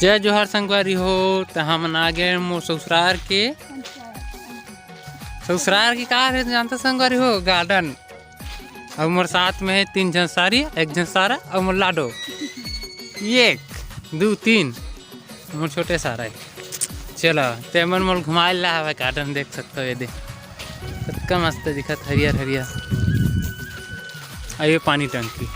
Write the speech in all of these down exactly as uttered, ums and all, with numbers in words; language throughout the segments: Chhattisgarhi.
जय जोहार संगवारी हो। त हमन आ गए मोर ससुरार के, ससुरार के का रे जानता संगवारी हो, गार्डन। अउ मोर साथ में है तीन झन सारी, एक झन सारा अउ मोर लाडो। एक, दू, तीन, मोर छोटे सारा है। चलो, ते मन मोर घुमाए ला हवे गार्डन, देख सकते हो ये दे, कतका मस्त दिखत, हरियर हरियर। अउ ये पानी टंकी,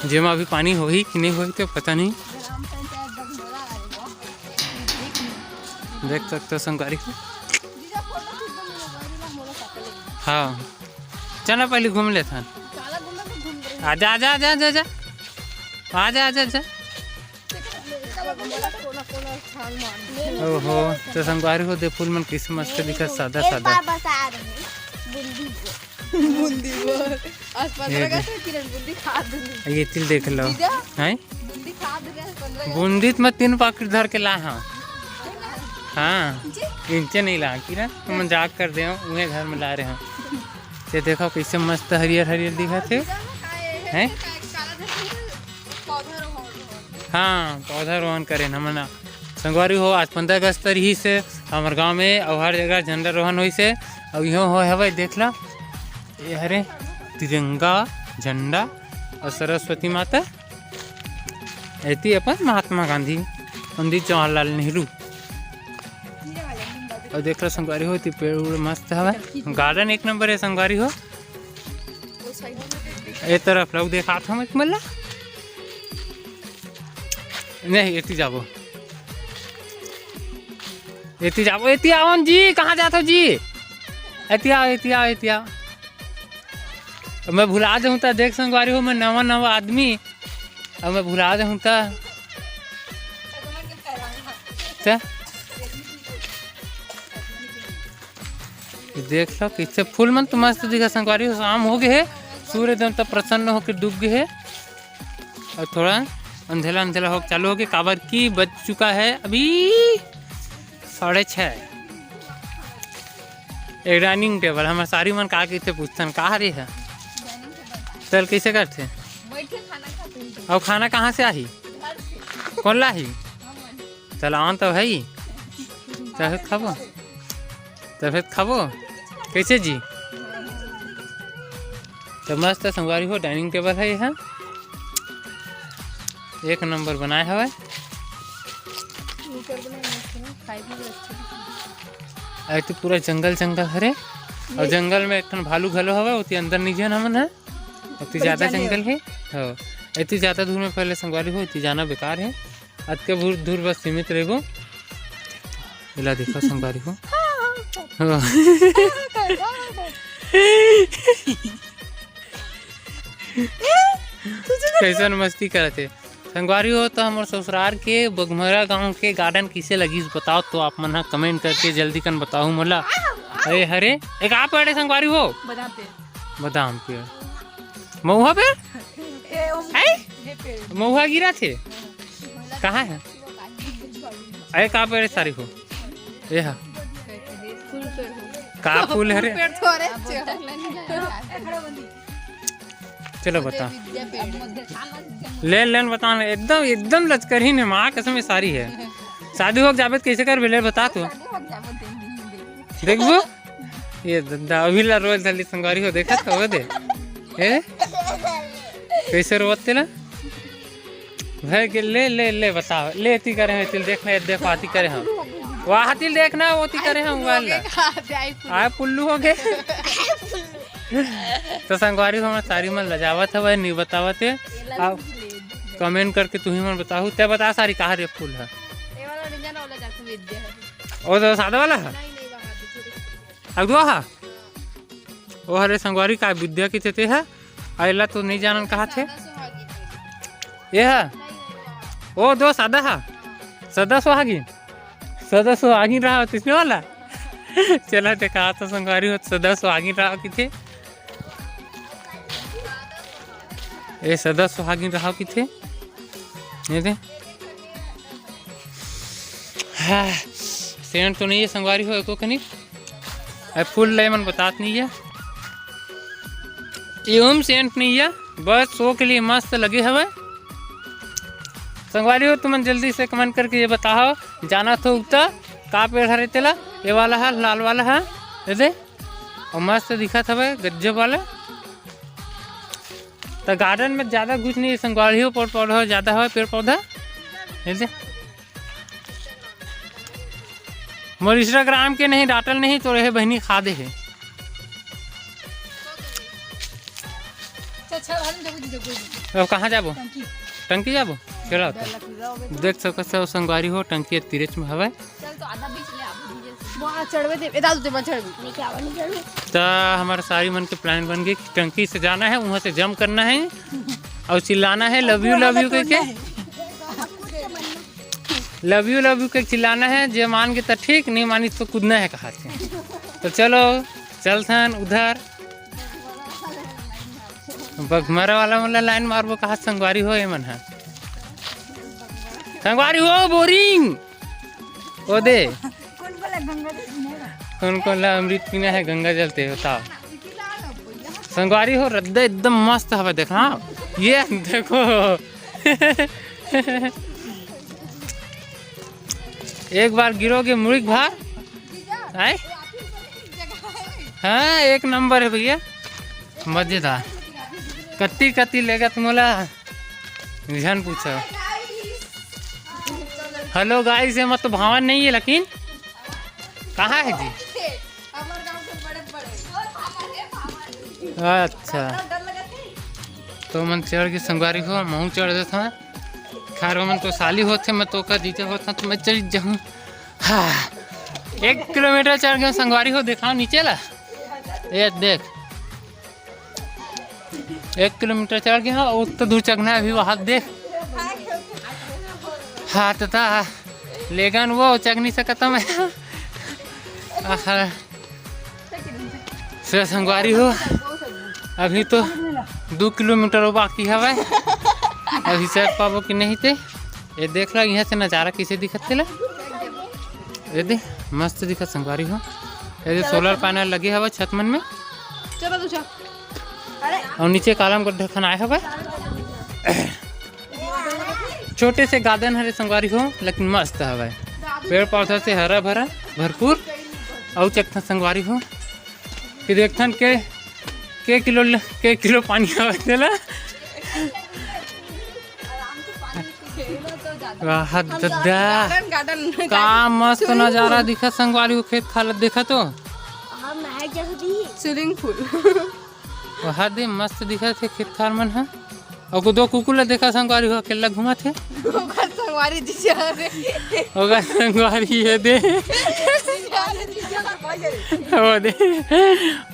जेमा अभी पानी होही कि नहीं होही तो पता नहीं। देख सकते हो संगवारी हो। हाँ, चल ना पहले घूम लेथन। आजा, आजा, आजा, आजा, आजा। आजा, आजा, आजा। ओहो, तो संगवारी हो, दे फूल मन कइसे मस्त दिखत, सादा सादा। बूंदी बोल। आज ये पंद्रह अगस्त है, किरण बूंदी खा दूंगी। ये तिल देख लो। जीजा? हैं? बूंदी खा दूंगी आज पंद्रह अगस्त। बूंदी तो मैं तीन पाकिट धर के ला हूँ। हाँ, इंचे नहीं ला किरण, मजाक कर दे हूँ, उहे घर में ला रहे हूँ। ये देखो कैसे मस्त हरियर हरियर दिखत है। हैं? हाँ, पौधा रोपण करे हमन ह। संगवारी हो, आज पंद्रह अगस्त रहिस हे, हमर गांव में अउ हर जगह झंडा रोहन होइस हे। अउ इहो होय हवय, देख ला, ये हरे तिरंगा झंडा अउ सरस्वती माता, एती अपन महात्मा गांधी, पंडित जवाहरलाल नेहरू। अउ देख ला संगवारी हो, एती पेड़ उड़ मस्त हवय, गार्डन एक नंबर हे संगवारी हो। ए तरफ लोग देखात हूँ मैं तुमन ला। नहीं, एती जाबो, एती जाबो, एती आवो न जी, कहाँ जात हो जी? एती आओ, एती आओ, एती आओ। मैं भुला जाऊँ त देख संगवारी हो, मैं नवा नवा आदमी, अब मैं भुला जाऊँ त, त ये देख लो, कइसे फूल मन तो मस्त दिखत संगवारी हो। शाम हो गए हे, सूर्य देवता प्रसन्न होकर डूब गए हे अउ थोड़ा अंधेला अंधेला हो चालू हो गए, काबर कि बज चुका है अभी साढ़े छः। एक डाइनिंग टेबल, हमर सारी मन का कइसे पूछथन, का हरे है? चल, कइसे करथे? बैठ के खाना खाते हैं। अउ खाना कहाँ से आही? घर से। कोन लाही? हमन। चल, आवन तो है ही। तभे खाबो, तभे खाबो। कैसे जी? तो मस्त संगवारी हो, डाइनिंग टेबल है यहाँ, एक नंबर बनाए हवय। ऊपर बनाए मस्त है, खाए भी अच्छा लगता है। अरे तो पूरा जंगल जंगल हरे, अउ ये जंगल में एक ठन भालू घलो हवय, ओती अंदर नहीं जान हमन है, ओती ज्यादा जाने जंगल है। हाँ, एती ज्यादा दूर में पहले संगवारी हो, एती जाना बेकार है। अतके भूर धूर बस सीमित रहिबो। एला देखो संगवारी हो। हाँ। कैसन मस्ती करत हे संगवारी हो। तो हमर ससुरार के बघमरा गांव के गार्डन किसे लगिस बताओ तो आप मन ह कमेंट करके जल्दी कन बताहू मोला। अरे हरे, एक आप अड़े संगवारी हो। बादाम पेड़। बादाम पेड़। महुआ पेड़? ए, ओ, हैं? ये पेड़। महुआ गिरा थे? कहाँ है? अरे का पेड़ सारी हो? ये हा। फूल पेड़ हो। का फूल हरे? पेड़ थोड़े। चलो बता। विद्या पेड़। ले लेन बता ना, एकदम, एकदम लचकर ही ने, माँ कसम ये सारी है। शादी हो जाबे त कैसे करबे, ले बता तू। देखबो? ये ददा अभी ला रोज धली संगवारी हो, देखत हो दे। ए? कैसे रोवत तेला? भाई के ले, ले, ले, बताओ। ले, एती करे हैं, तिल देखना, ये देखो, आती करे हैं। वाह, तिल देखना, वो ती करे हैं, मोबाइल ला। आय, पुल्लू हो गए। तो संगवारी हो, हमर सारी मन लजावत हवय, नहीं बतावत हे। आप कमेंट करके तुही मन बताहू। ते बता सारी, कहाँ रे फूल है? ये वाला नहीं जाना, वाला जाके बेच दिया है। वो तो सादा वाला है? नहीं, नहीं, वहाँ पे छोटे छोटे। अगुआ हा? ओ हरे संगवारी का विद्या की थे, ते हा? आ एला तो नहीं जानन कहा थे? ये हा? ओ दो सादा हा? सदा सुहागिन? सदा सुहागिन रहा होती इसमें वाला? चला देखा तो संगवारी हो, सदा सुहागिन रहा की थे। ए सदा सुहागिन रहा की थे। ये दे। हाँ, सेंट तो नहीं है संगवारी हो एको कनिक। अरे फूल ले मन बतात नहीं है। एहू म सेंट नहीं है, बस शो के लिए मस्त लगे हवे। संगवारी हो, तुमन जल्दी से कमेंट करके ये बताओ, जानत हो उगता का पेड़ हरे तेला? ये वाला है, लाल वाला है, ये दे। और मस्त दिखत हवे, गजब वाला। तो गार्डन में ज़्यादा कुछ नहीं है संगवारी हो, पेड़ पौधा ज़्यादा हवे, पेड़ पौधा, ये दे। मोर Instagram के नहीं, डाटल नहीं तो रहे बहनी, खा दे है। अच्छा, अच्छा, हम देखो, देखो, देखो। अब कहाँ जाबो? टंकी। टंकी जाबो? चलो तो। देख सकत हो संगवारी हो, टंकी तीरेच में हवे। चल तो आधा बीच ले आबो, डीजल से। वहाँ चढ़वे दे, ए दादू, ते मत चढ़बे। नहीं, क्या नहीं चढ़बे? त हमारे सारी मन के प्लान बन गई कि टंकी से जाना है, वहाँ से जंप करना है और चिल्लाना है, "लव यू, लव यू" करके। "लव यू, लव यू" के चिल्लाना है, जे मान के तो ठीक, नहीं मानी तो कूदना है कहा से। तो चलो, चलथन उधर। बघमरा वाला मन ला लाइन मारबो कहा संगवारी हो, ये मन है संगवारी हो, बोरिंग। ओ दे। कौन बोला गंगा जल पीने का? कौन कौन ला अमृत पीना है गंगा जल ते, बताओ। संगवारी हो, रद्दा एकदम मस्त हवा, देखा, हाँ, ये देखो। एक बार गिरोगे मुड़ी के भार। आए? हाँ, एक नंबर है भैया, मजेदार। कत्ती कत्ती लेगा तुमला, झन पूछो। हेलो गाइस, ये मत तो भावन नहीं है, लेकिन कहाँ है जी? अच्छा, तो मन चढ़ के संगवारी हो, महूँ चढ़ देता। खार मन तो साली होथे, मैं तो ओकर जीजा होता तो मैं चढ़ जाऊँ। हाँ, एक किलोमीटर चढ़ गया संगवारी हो, दिखाओ नीचे ला। ये देख, एक किलोमीटर चढ़ गया, और तो दूर चढ़ना है अभी, वहाँ देख। हाँ, तो ता लेगन वो चढ़ नहीं सकता मैं। आहा। से संगवारी हो, अभी तो दो किलोमीटर वो बाकी हवे, अभी चढ़ पाबो कि नहीं ते। ये देख ला, यहाँ से नज़ारा कैसे दिखत तेला। ये दे, मस्त दिखत संगवारी हो। ये दे, सोलर पैनल लगे हवे छत मन में। चलो तू चल। अरे। और नीचे कालम गड्ढा खनाए हवे। छोटे से गार्डन हरे संगवारी हो, लेकिन मस्त हवे, पेड़ पौधा से हरा भरा भरपूर। अउ चकथन संगवारी हो कि देखथन के, के किलो ल-, के किलो पानी हवे तेला। वाह दद्दा, गार्डन, गार्डन, का गार्डन। मस्त नजारा दिखत संगवारी हो, खेत खार ल देखा तो। हम नहाए जाहूं दी। स्विमिंग पूल। वाह दे, मस्त दिखत हे खेत खार मन ह। अउ दो कुकुर ला देखा संगवारी हो, अकेला घूमत हे। ओकर संगवारी जीजा रे। ओकर संगवारी ये दे। जीजा रे, जीजा रे, भाई रे। ओ दे।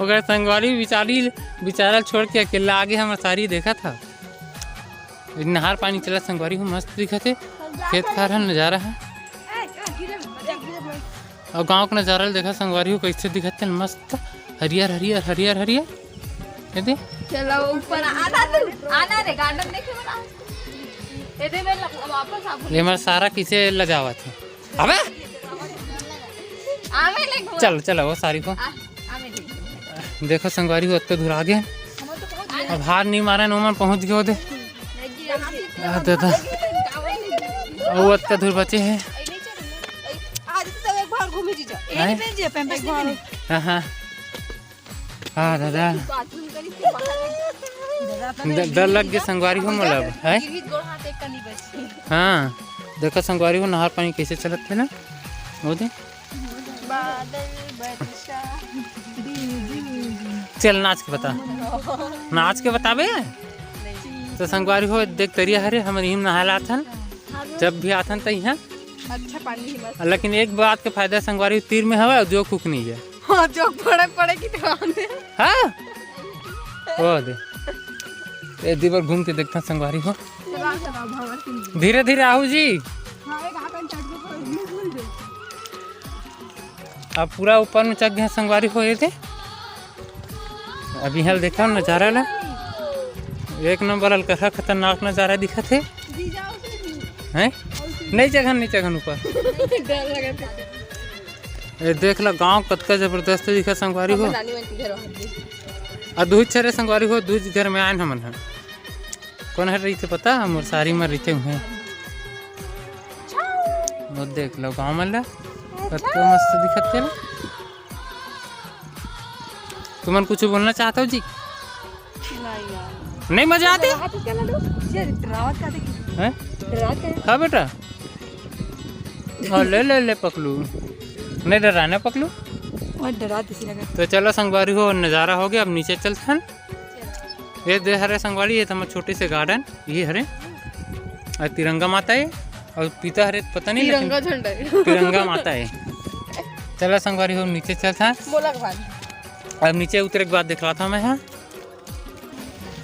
ओकर संगवारी बिचारी, बिचारा छोड़ के अकेला आगे हमर सारी देखत ह। नहर पानी चलत संगवारी हो, मस्त दिखत हे। खेत खार ह, नजारा ह। अउ गांव के नजारा ल देखा संगवारी हो, कैसे दिखत हे, मस्त हरियर, हरियर, हरियर, हरियर। ये दे। चलो ऊपर आना तू, आना रे, गार्डन देखे वाला। ये दे, मैं ल-, वापस आबो। ये हमारा सारा किसे लजावत हे? अबे! आवे ले घुमा। चल, चल, वो सारी को। आ, आवे ले। देखो संगवारी हो, अत्ते दूर आ गए। अब हार नहीं मारे, नोमन पहुंच गए दे। आ, दादा। अउ अत्ते दूर बचे हे। आज तो एक बार घूमे जीजा। हैं? एक बार। हाँ, हाँ। हाँ, दादा। ड-, डर लग गए संगवारी हो मोला अब, हैं? हाँ, देखो संगवारी हो, नहर पानी कैसे चलत हे ना, वो दे। चल, नाच के बता। नाच के बताबे? तो संगवारी हो, देख, तरिया हरे, हमर इही म नहाय ला आथन। जब भी आथन, त इहाँ। अच्छा पानी ही मस्त। लेकिन एक बात के फायदा, संगवारी हो, तीर में हवय, अउ जोक उक नहीं है। हाँ, जोक पड़े, पड़े की तो आने। हाँ? वो दे। ए, दीबर घूम के देखता संगवारी हो। चला, चला, भगवान के लिए। धीरे धीरे आहू जी। हाँ, एक हाथ में चढ़ के थोड़ा घूम, घूम दे। अब पूरा ऊपर में चढ़ गए संगवारी हो, ये दे। अब इहाँ देखा नजारा ला, एक नंबर अलकरहा खतरनाक नजारा दिखत हे। हैं? नहीं चघन, नहीं चघन ऊपर। डर लगत हे। ये देख ला, गांव कतका जबरदस्त दिखत संगवारी हो। अपन नानी मन के घर वहाँ पे। आ दूध छरे संगवारी हो, दूध घर में आयन हमन ह। कोन हर रहिथे पता? मोर सारी म रहिथे उहें। वो देख लो गाँव मन ला, कतका मस्त दिखत हे ना। तुमन कुछ बोलना चाहत हो जी? नहीं यार। नहीं मजा आती? डरावत क्या लड्डू? ये डरावत का देखी। हैं? डरावत का है? हाँ बेटा। हाँ, ले, ले, ले पकलू। नहीं डराना पकलू। और डरा किसी लगा। तो चलो संगवारी हो, नज़ारा हो गया, अब नीचे चलथन। ये दे हरे संगवारी, ये तो हमर छोटे से garden, ये हरे। और तिरंगा माता है, और पीता हरे पता नहीं, लेकिन तिरंगा झंडा है। तिरंगा माता है। चलो संगवारी हो, नीचे चलथन। मोला के बाद। अब नीचे उतरे के बाद दिखलाथंव मैं, हाँ।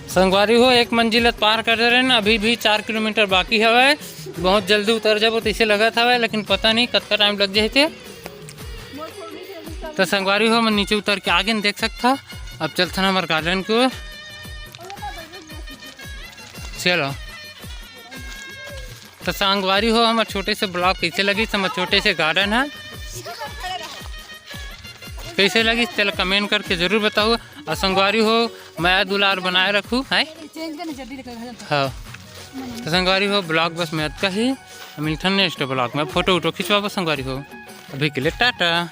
संगवारी हो, एक मंजिल पार कर दे रहे ना, अभी भी चार किलोमीटर बाकी हवय। बहुत जल्दी उतर जाबो तइसे लगत हवय, लेकिन पता नहीं कतका time लग जाही ते। तो संगवारी हो, मैं नीचे उतर के आगे न देख सकथा। अब चलथन हमर garden के ओर। चलो। तो संगवारी हो, हमर छोटे से vlog कइसे लगिस, हमर छोटे से garden हे, कइसे लगिस, तेला comment करके जरूर बताहू। और संगवारी हो, मया दुलार बनाए रखू, हैं? हाँ। तो संगवारी हो, vlog बस में अतका ही। मिलथन next vlog में, photo उटो खिंचवाबो संगवारी हो। अभी के लिए टाटा।